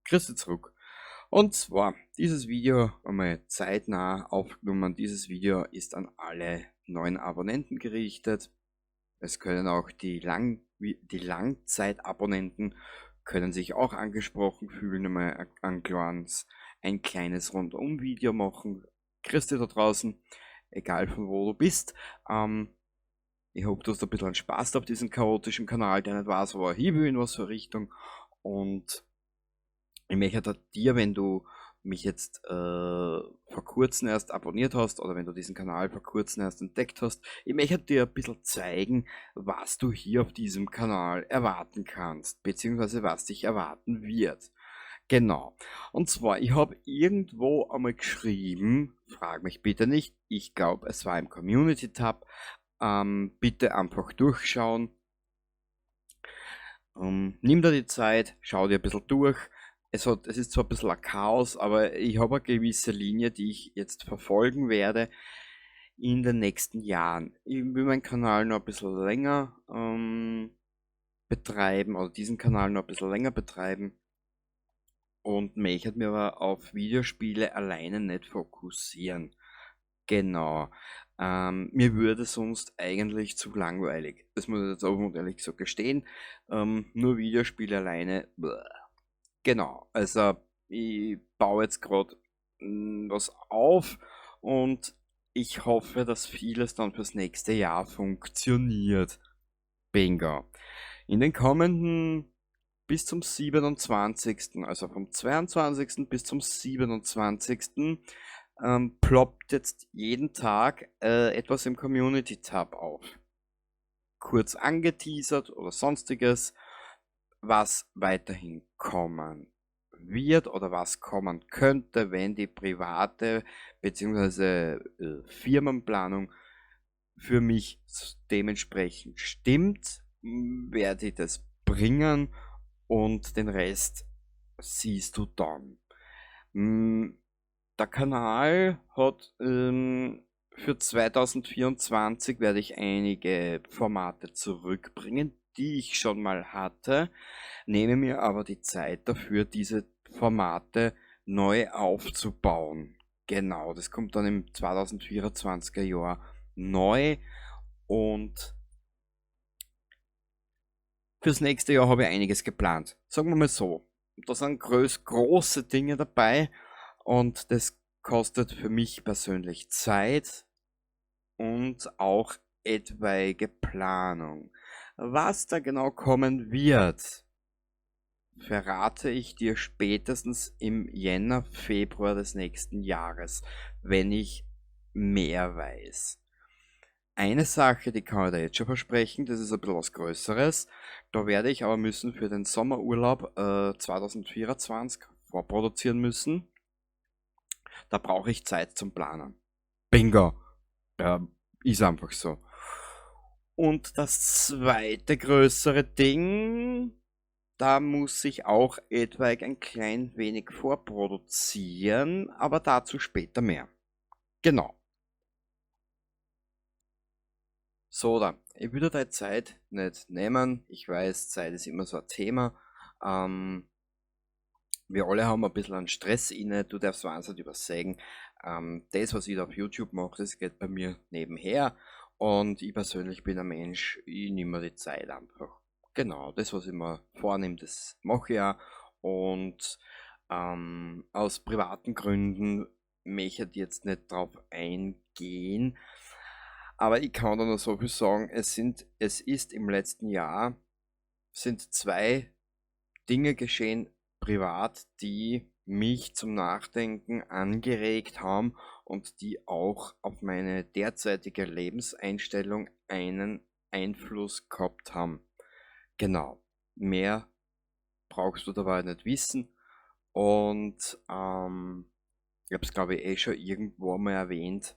Grüß dich zurück. Und zwar, dieses Video einmal zeitnah aufgenommen. Dieses Video ist an alle neuen Abonnenten gerichtet. Es können auch die Langzeitabonnenten können sich auch angesprochen fühlen, einmal ein kleines Rundum-Video machen. Grüß dich da draußen, egal von wo du bist. Ich hoffe, du hast ein bisschen Spaß auf diesem chaotischen Kanal, der nicht weiß, wo er hin will, in was für Richtung. Und ich möchte dir, wenn du mich jetzt vor kurzem erst abonniert hast oder wenn du diesen Kanal vor kurzem erst entdeckt hast, ich möchte dir ein bisschen zeigen, was du hier auf diesem Kanal erwarten kannst, beziehungsweise was dich erwarten wird. Genau. Und zwar, ich habe irgendwo einmal geschrieben, frag mich bitte nicht, ich glaub, es war im Community-Tab, bitte einfach durchschauen. Nimm dir die Zeit, schau dir ein bisschen durch. Es ist zwar ein bisschen ein Chaos, aber ich habe eine gewisse Linie, die ich jetzt verfolgen werde in den nächsten Jahren. Ich will meinen Kanal noch ein bisschen länger betreiben, oder diesen Kanal noch ein bisschen länger betreiben und möchte mir aber auf Videospiele alleine nicht fokussieren. Genau. Mir würde sonst eigentlich zu langweilig. Das muss ich jetzt auch und ehrlich so gestehen. Nur Videospiele alleine, bäh. Genau, also ich baue jetzt grad was auf und ich hoffe, dass vieles dann fürs nächste Jahr funktioniert. Bingo. In den kommenden bis zum 27., also vom 22. bis zum 27 ploppt jetzt jeden Tag etwas im Community-Tab auf. Kurz angeteasert oder sonstiges, was weiterhin kommen wird oder was kommen könnte, wenn die private beziehungsweise Firmenplanung für mich dementsprechend stimmt, werde ich das bringen und den Rest siehst du dann. Der Kanal hat für 2024 werde ich einige Formate zurückbringen, die ich schon mal hatte, nehme mir aber die Zeit dafür, diese Formate neu aufzubauen. Genau, das kommt dann im 2024er Jahr neu und fürs nächste Jahr habe ich einiges geplant. Sagen wir mal so, da sind große Dinge dabei und das kostet für mich persönlich Zeit und auch etwaige Planung. Was da genau kommen wird, verrate ich dir spätestens im Jänner, Februar des nächsten Jahres, wenn ich mehr weiß. Eine Sache, die kann ich dir jetzt schon versprechen, das ist ein bisschen was Größeres. Da werde ich aber müssen für den Sommerurlaub 2024 vorproduzieren müssen. Da brauche ich Zeit zum Planen. Bingo! Ja, ist einfach so. Und das zweite größere Ding, da muss ich auch etwaig ein klein wenig vorproduzieren, aber dazu später mehr. Genau. So, da. Ich würde deine Zeit nicht nehmen. Ich weiß, Zeit ist immer so ein Thema. Wir alle haben ein bisschen einen Stress inne. Du darfst wahnsinnig übersägen. Das, was ich da auf YouTube mache, das geht bei mir nebenher. Und ich persönlich bin ein Mensch, ich nehme mir die Zeit einfach. Genau, das, was ich mir vornehme, das mache ich auch. Und aus privaten Gründen möchte ich jetzt nicht drauf eingehen. Aber ich kann da nur so viel sagen, es ist im letzten Jahr, sind zwei Dinge geschehen, privat, die mich zum Nachdenken angeregt haben und die auch auf meine derzeitige Lebenseinstellung einen Einfluss gehabt haben. Genau, mehr brauchst du dabei nicht wissen und ich hab's, glaub ich, eh schon irgendwo mal erwähnt.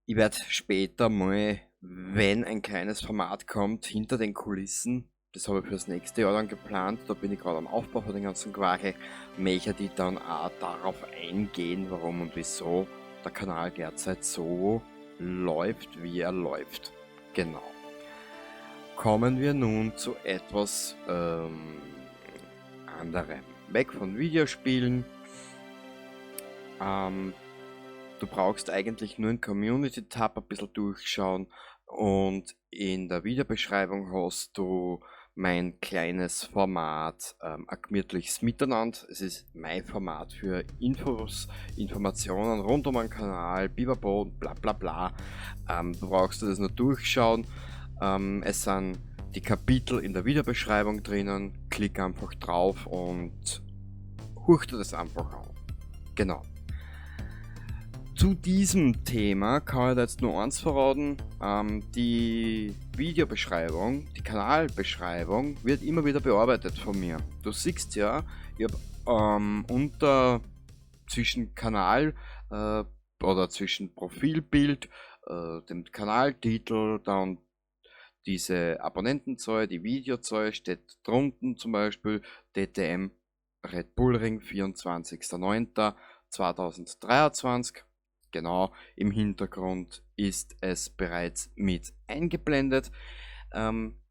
Ich werd später mal, wenn ein kleines Format kommt, hinter den Kulissen, das habe ich fürs nächste Jahr dann geplant, da bin ich gerade am Aufbau von den ganzen Quarke, möchte ich dann auch darauf eingehen, warum und wieso der Kanal derzeit so läuft, wie er läuft. Genau. Kommen wir nun zu etwas anderem. Weg von Videospielen. Du brauchst eigentlich nur einen Community-Tab ein bisschen durchschauen und in der Videobeschreibung hast du mein kleines Format, ein gemütliches Miteinander. Es ist mein Format für Infos, Informationen rund um den Kanal, Biberbo und bla bla bla. Du brauchst das nur durchschauen. Es sind die Kapitel in der Videobeschreibung drinnen. Klick einfach drauf und huch dir das einfach an. Genau. Zu diesem Thema kann ich jetzt nur eins verraten. Die Videobeschreibung, die Kanalbeschreibung wird immer wieder bearbeitet von mir. Du siehst ja, ich hab unter zwischen Kanal oder zwischen Profilbild, dem Kanaltitel, dann diese Abonnentenzahl, die Videozahl steht drunten zum Beispiel DTM Red Bull Ring 24.09.2023. Genau, im Hintergrund ist es bereits mit eingeblendet.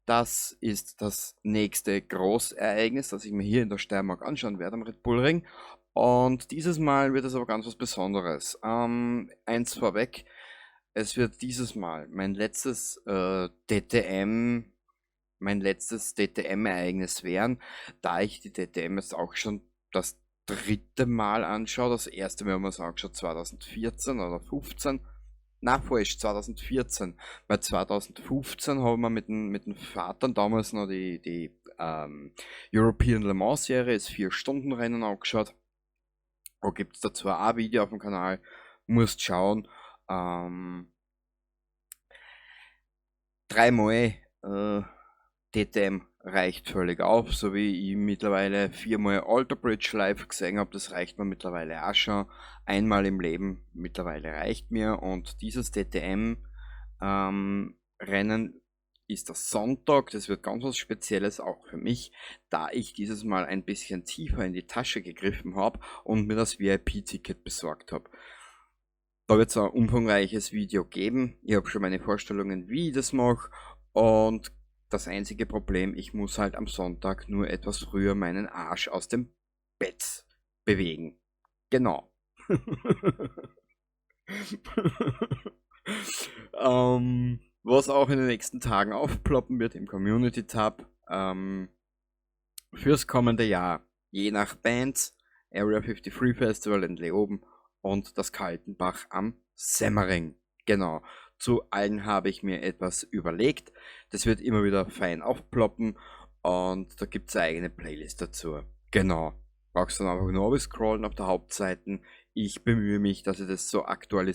Das ist das nächste Großereignis, das ich mir hier in der Steiermark anschauen werde am Red Bull Ring. Und dieses Mal wird es aber ganz was Besonderes. Eins vorweg, es wird dieses Mal mein letztes DTM, mein letztes D T M-Ereignis werden, da ich die DTM jetzt auch schon das dritte Mal anschaue. Das erste Mal haben wir es angeschaut 2014 oder 15. Na, falsch, 2014. Weil 2015 haben wir mit dem Vater damals noch die European Le Mans Serie, das 4-Stunden-Rennen angeschaut. Da gibt's dazu auch ein Video auf dem Kanal, musst schauen. Dreimal DTM reicht völlig auf, so wie ich mittlerweile 4-mal Alter Bridge live gesehen hab, das reicht mir mittlerweile auch schon. Einmal im Leben mittlerweile reicht mir, und dieses DTM Rennen ist der Sonntag, das wird ganz was Spezielles auch für mich, da ich dieses Mal ein bisschen tiefer in die Tasche gegriffen hab und mir das V I P-Ticket besorgt hab. Da wird's ein umfangreiches Video geben, ich hab schon meine Vorstellungen, wie ich das mach, und das einzige Problem, ich muss halt am Sonntag nur etwas früher meinen Arsch aus dem Bett bewegen. Genau. Was auch in den nächsten Tagen aufploppen wird im Community-Tab, fürs kommende Jahr, je nach Bands, Area 53 Festival in Leoben und das Kaltenbach am Semmering. Genau. Zu allen habe ich mir etwas überlegt. Das wird immer wieder fein aufploppen und da gibt's eine eigene Playlist dazu. Genau. Brauchst dann einfach nur scrollen auf der Hauptseite. Ich bemühe mich, dass ich das so aktuell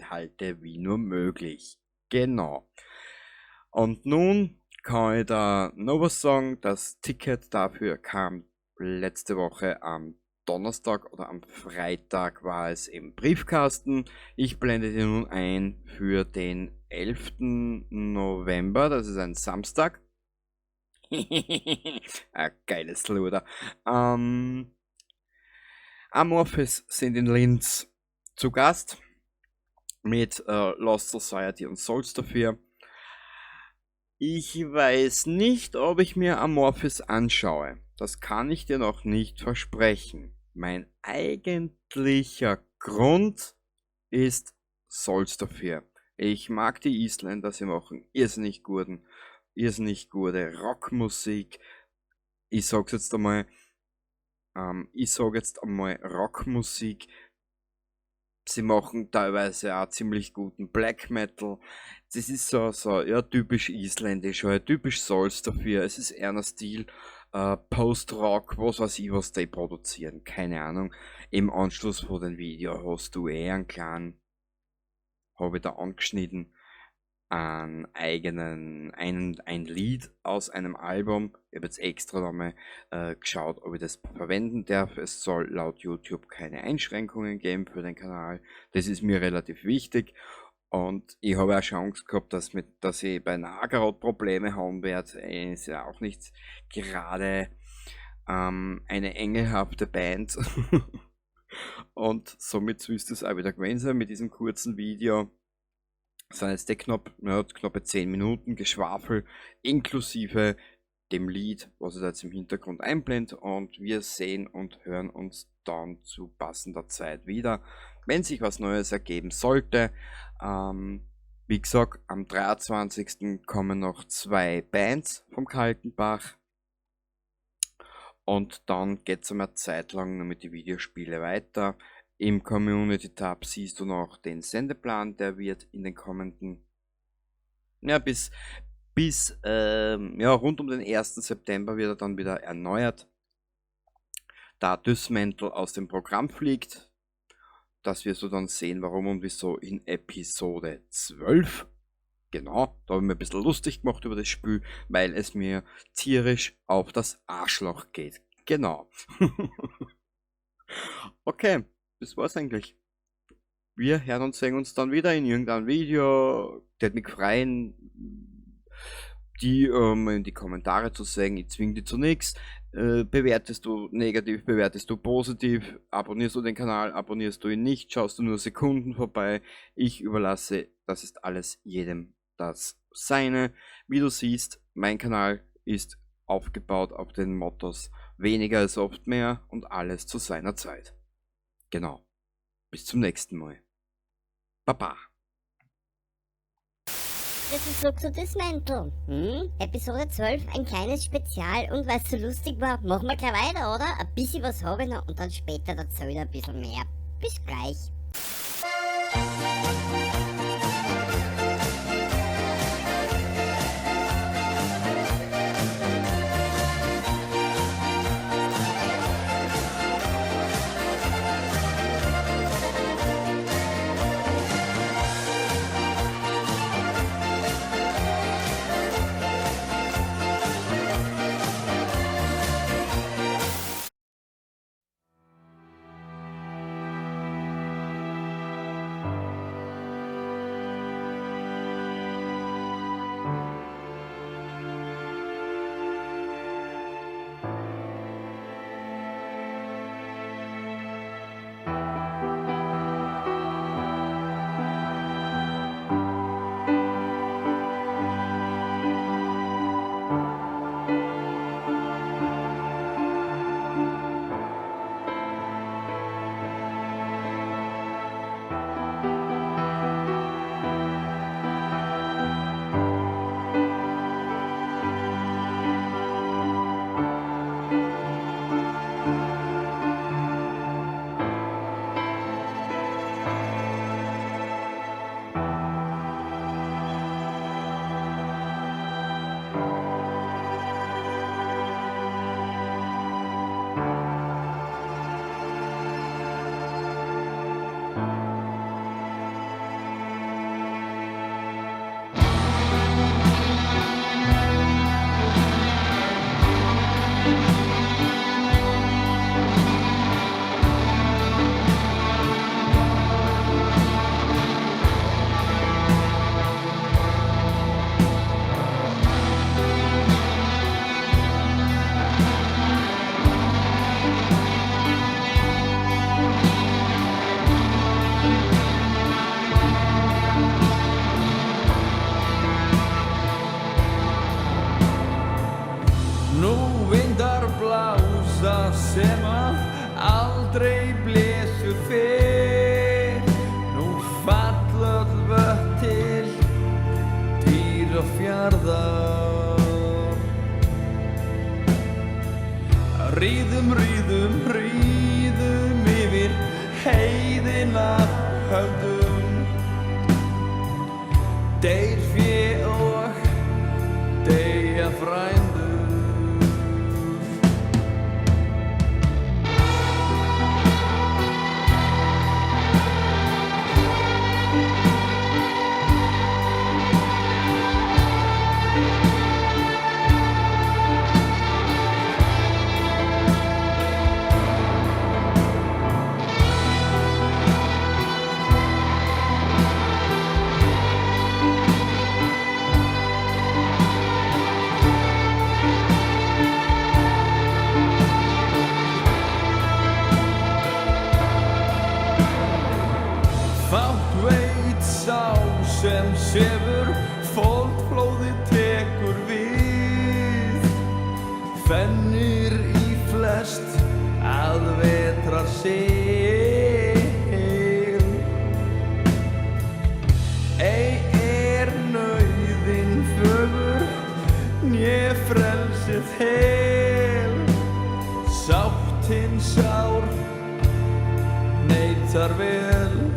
halte wie nur möglich. Genau. Und nun kann ich da noch was sagen. Das Ticket dafür kam letzte Woche am Donnerstag oder am Freitag war es im Briefkasten. Ich blende dir nun ein für den 11. November, das ist ein Samstag. Ein geiles Luder. Amorphis sind in Linz zu Gast mit Lost Society und Solstafir. Ich weiß nicht, ob ich mir Amorphis anschaue. Das kann ich dir noch nicht versprechen. Mein eigentlicher Grund ist Solstafir. Ich mag die Isländer, sie machen irrsinnig gute Rockmusik. Ich sag's jetzt einmal ich sag jetzt einmal Rockmusik. Sie machen teilweise auch ziemlich guten Black Metal. Das ist so, ja, typisch isländisch, halt, typisch Solstafir. Es ist eher ein Stil, Post-Rock, was weiß ich, was die produzieren, keine Ahnung. Im Anschluss von dem Video hast du eh einen kleinen, hab ich da angeschnitten, einen eigenen, einen, ein Lied aus einem Album. Ich hab jetzt extra nochmal geschaut, ob ich das verwenden darf. Es soll laut YouTube keine Einschränkungen geben für den Kanal. Das ist mir relativ wichtig. Und ich habe auch schon Angst gehabt, dass ich bei Nagarath Probleme haben werde. Ist ja auch nicht gerade eine engelhafte Band. Und somit soll es auch wieder gewesen sein mit diesem kurzen Video. Das sind jetzt eh knapp, ja, knappe 10 Minuten Geschwafel, inklusive dem Lied, was ich da jetzt im Hintergrund einblende, und wir sehen und hören uns dann zu passender Zeit wieder, wenn sich was Neues ergeben sollte. Wie gesagt, am 23. kommen noch 2 Bands vom Kaltenbach und dann geht's einmal Zeit lang noch mit den Videospielen weiter. Im Community-Tab siehst du noch den Sendeplan, der wird in den kommenden, ja, bis, bis ja, rund um den 1. September wird er dann wieder erneuert. Da Dysmantle aus dem Programm fliegt, das wirst du dann sehen, warum und wieso in Episode 12. Genau, da habe ich mir ein bisschen lustig gemacht über das Spiel, weil es mir tierisch auf das Arschloch geht. Genau. Okay, das war's eigentlich. Wir hören und sehen uns dann wieder in irgendeinem Video. Tät mich freuen, die in die Kommentare zu sehen. Ich zwing die zu nix. Bewertest du negativ, bewertest du positiv, abonnierst du den Kanal, abonnierst du ihn nicht, schaust du nur Sekunden vorbei. Ich überlasse, das ist alles jedem das Seine. Wie du siehst, mein Kanal ist aufgebaut auf den Mottos weniger ist oft mehr und alles zu seiner Zeit. Genau. Bis zum nächsten Mal. Baba. Das ist so zu Dysmantle. Episode 12, ein kleines Spezial. Und weil's so lustig war, machen wir gleich weiter, oder? Ein bisschen was hab ich noch und dann später dazu wieder ein bisschen mehr. Bis gleich. Sem að aldrei blésu fyrr. Nú falla öll vötn til Dýrafjarðar. Ríðum, ríðum, ríðum yfir heiðina höfðum. Deyr fé og deyja frændur. Fennir í flest að vetrar sil. Ei er nauðin fögur né frelsið hel. Sáttin sár neitar vel.